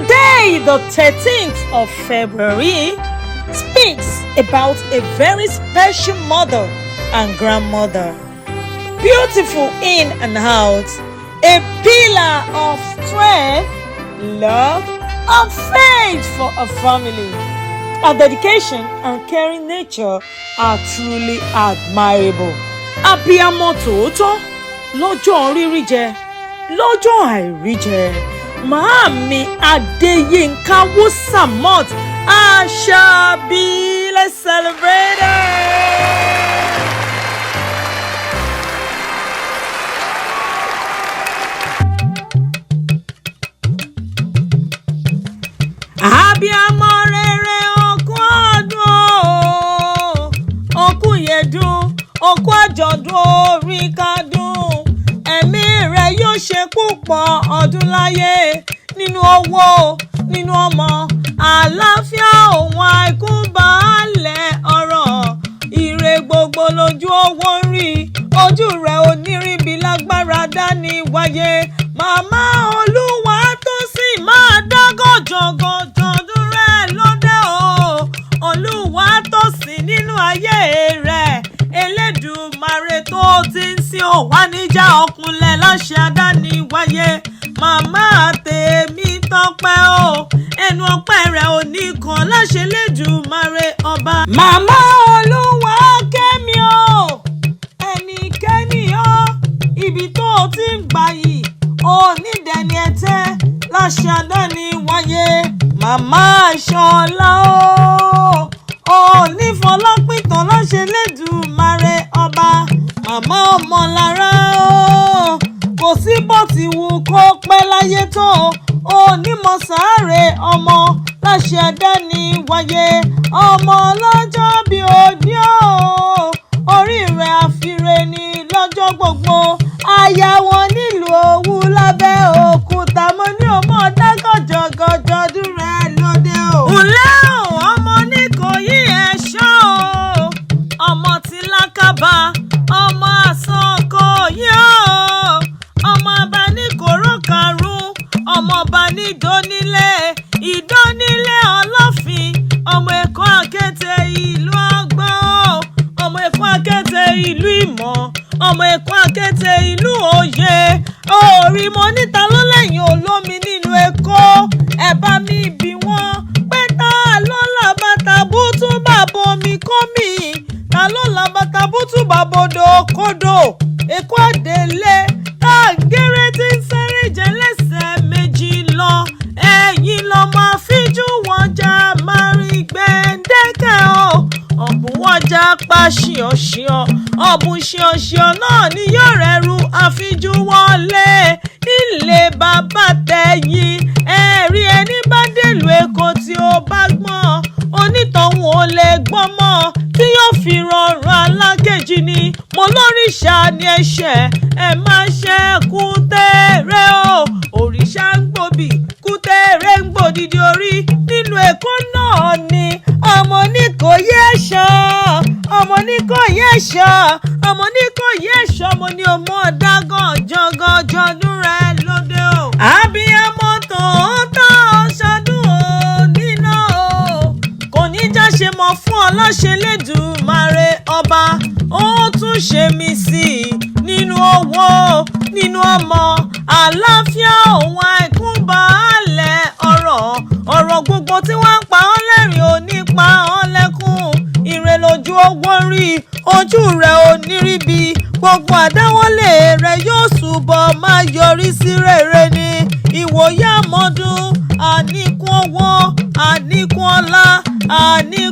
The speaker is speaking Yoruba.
Today, the 13th of February, speaks about a very special mother and grandmother. Beautiful in and out, a pillar of strength, love, and faith for a family. Her dedication and caring nature are truly admirable. Abiyamọ tòótọ́ lọ́jọ́ rírí jẹ, lọ́jọ́ àìrí jẹ. Màámi Adéyínká Wúsàmọ́t Àṣàbí, let's celebrate her. Abiyamọ rere, òkú ọdún o, òkú yẹdùn, òkú àjọ̀dún, orí kádùn. Ẹ̀mí rẹ̀ yóò ṣe púpọ̀ ọdún láyé, nínú owó, nínú ọmọ, àlàáfíà, òun àìkú baálẹ̀ ọ̀rọ̀. Ire gbogbo lójú owó ń rí, ojú rẹ̀ ò ní ríbi lágbára dání wáyé. Màmá Olúwa tó sì máa dá gọ̀jọ̀gọ̀jọ̀dún rẹ̀ lóde o. Olúwa tó sì nínú ayé rẹ̀, Elédùmarè tó ti ń sin òwá níjà ọkùnlẹ̀ láṣẹ àdáni wáyé. Màmá tèmi tọpẹ́ o, ẹnu ọpẹ́ rẹ̀ ò ní kan láṣẹ Elédùmarè ọba. Màmá Olúwa kẹ́mi o, ẹnikẹ́ni o, ibi tó o ti ń gbà yìí onídẹ̀ẹ́ni ẹ̀tẹ́ láṣẹ àdáni wáyé. Màmá Ṣọlá o, onífọlápìtàn láṣẹ Elédùmarè ọba. Màmá Ọmọlára o, kò sí bó ti wù kó pẹ́ láyé tó, onímọ̀ sáré ọmọ láṣẹ àdáni wáyé. Ọmọ lọ́jọ́ bí òní o, orí rẹ̀ àfiré ni lọ́jọ́ gbogbo. Aya wọn nílùú Òwu lábẹ́ òkúta, mo ní ọmọ dágọ̀jọ̀gọ̀jọ̀dún rẹ̀ lóde o. Ǹlẹ́ o, ọmọ ní kò yí ẹ̀ṣọ́ o, ọmọ tí lákàbà, ọmọ àsán kò yí o, ọmọ ọba ní kòró karùn-ún, ọmọ ọba ní ìdónílé, ìdónílé ọlọ́fin, ọmọ Èkó àkété ìlú ọgbọ́n o, ọmọ Èkó àkété ìlú ìmọ̀, ọmọ Èkó àkété ìlú òye. Orí mo níta ló lẹ́yìn olómi nínú Èkó, ẹ bá mi bí wọ́n pé ta ló là bàtà bútú bàbá omi kó mi, ta ló là bàtà bútú bàbá odò kódò. Èkó àdélé tá a géré tí ń sáré jẹ lẹ́sẹ̀ méjì lọ, ẹ̀yìn lọ́mọ àfíjú wọjà máa rí gbẹ̀ǹdẹ́kẹ̀ o. Ọ̀bùn wọjà pa ṣíọ̀ṣíọ̀, ọ̀bùn ṣíọ̀ṣíọ̀ náà ni yóò rẹ̀rù àfíjú wọlé ilé bàbá tẹ̀yìn. Ẹ̀rí ẹni bá dèlù Èkó tí ó bá gbọ́n, onítọ̀hún ò lè gbọ́n mọ́ tí yóò fi rọrùn alákejì ni. Mo lóríṣà ní ẹ̀ṣẹ̀, ẹ má ṣe kútẹ́rẹ́ o. Òrìṣà ń gbòbí, kútẹ́rẹ́ ń gbòdìdí orí nínú Èkó náà ni. Ọmọ ní kò yẹ ẹ̀ṣọ́, ọmọ ní kò yẹ ẹ̀ṣọ́, ọmọ ní kò yẹ ẹ̀ṣọ́, mo ní ọmọ ọ̀dágànjọ́gànjọ́dún rẹ lóde o. Abiyamọ tòótọ́ ṣọdún òní náà o, kò ní já ṣe mọ̀ fún ọ láṣẹ Elédùmarè ọba. Ó tún ṣe mí sí i nínú owó, nínú ọmọ, àlàáfíà, òun àìkú baálẹ̀ ọ̀rọ̀. Ọ̀rọ̀ gbogbo tí wọ́n ń pa ọ́ lẹ́rìn ò ní pa ọ́ lẹ́kún. Ire lójú owó rí, ojú rẹ̀ ò ní ríbi. Gbogbo àdáwọ́lé rẹ̀ yóò túbọ̀ máa yọrí sí rere ní ìwòye àmọ́dún. Àníkún owó, àníkún ọlá, àníkún.